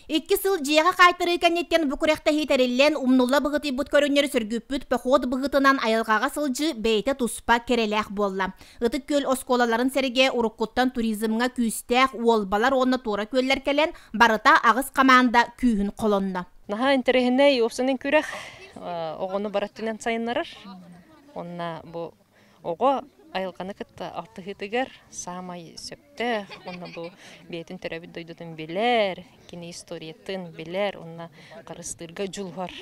Икки сыл дьиэҕэ хаайтарыы кэнниттэн бу күрэхтэһии тэриллэн, умнулла быһыытыйбыт көрүҥнэри сөргүппүт поход быһыытынан айылҕаҕа сылдьыы бэйэтэ туспа кэрэлээх буолла. Ытык Күөл оскуолаларын сэргэ уруккуттан туризмҥа күүстээх уолбалар уонна туора күөллэр кэлэн, барыта аҕыс хамаанда күүһүн холонно. Наһаа интэриэһинэй уопсанын күрэх оҕону бар өттүнэн сайыннарар. Уонна бу Оҕо айылҕаны кытта алтыһыытыгар саамай сөптөөх уонна бу бэйэтин төрөөбүт дойдутун билэр, кини историятын билэр уонна харыстыырга дьулуһар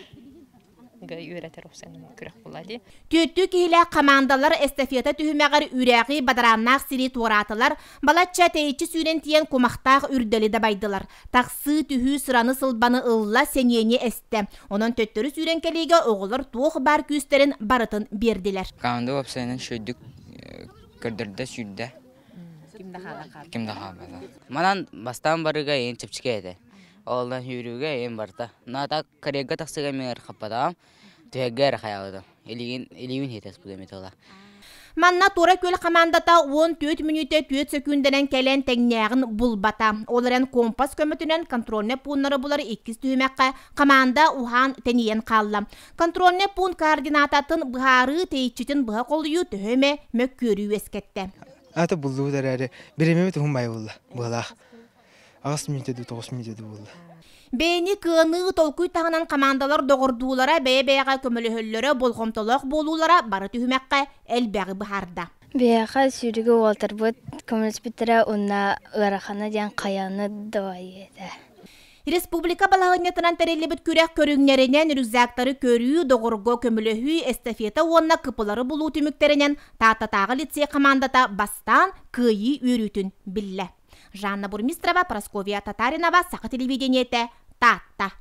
үөрэтэр уопсайынан күрэх буолла дии. Түөртүү киһилээх хамаандалар эстафета түһүмэҕэр үрэҕи бадарааннаах сири туораатылар, балачча тэйиччи сүүрэн тиийэн кумахтаах үрдэли дабайдылар. Тахсыы, түһүү сыраны-сылбаны ылла, сэниэни эстэ. Онон төттөрү сүүрэн кэлиигэ оҕолор туох баар күүстэрин барытын биэрдилэр. Команда уопсайынан үчүгэйдик көрдөрдө, сүүрдэ. Ким да хаалбата. Манан бастаан барыга эйин чэпчэки этэ. Олонон сүүрүүгэ эйин барта. Но так карьерга тахсыга мен хаппатаҕым. Түһэргэ эрэ хайаабытым. Илиигин илиибин хитэспит эмит ыла. Манна Туора Күөл хамаандата 14 мүнүүтэ 4 сөкүүндэнэн кэлэн тэҥнээҕин булбата. Ол эрэн компас көмөтүнэн контрольнай пууннары булар иккис түһүмэххэ хамаанда уһаан тэнийэн хаалла. Контрольнай пуун координататын быһаарыы тэйиччитин быһа холуйуу төһө эмэ мөккүөрү үөскэттэ. Ата буллубут эрээри бириэмэбит уһун бай булла быһалаах. Аҕыс мүнүүтэ дуу, тоҕус мүнүүтэ дуу буолла. Бэйэни кыаныы толкуй таһынан хамаандалар доҕордуулара, бэйэ-бэйэҕэ көмөлөһөллөрө, болҕомтолоох буолуулара бары түһүмэххэ элбэҕи быһаарда. Биһиэхэ сүүрүгү уолтарбыт көмөлөспүттэрэ уонна ыарахана диэн хайаны дабайыы этэ. Республика балаһыанньатынан тэриллибит күрэх көрүҥнэринэн рюкзактары көрүү, доҕорго көмөлөһүү, эстафета уонна кыпылары булуу түмүктэринэн Тааттатааҕы лицей хамаандата бастаан кыайыы үөрүүтүн биллэ. Жанна Бурмистрова, Прасковья Татаринова, Саха телевидениетэ, Таатта.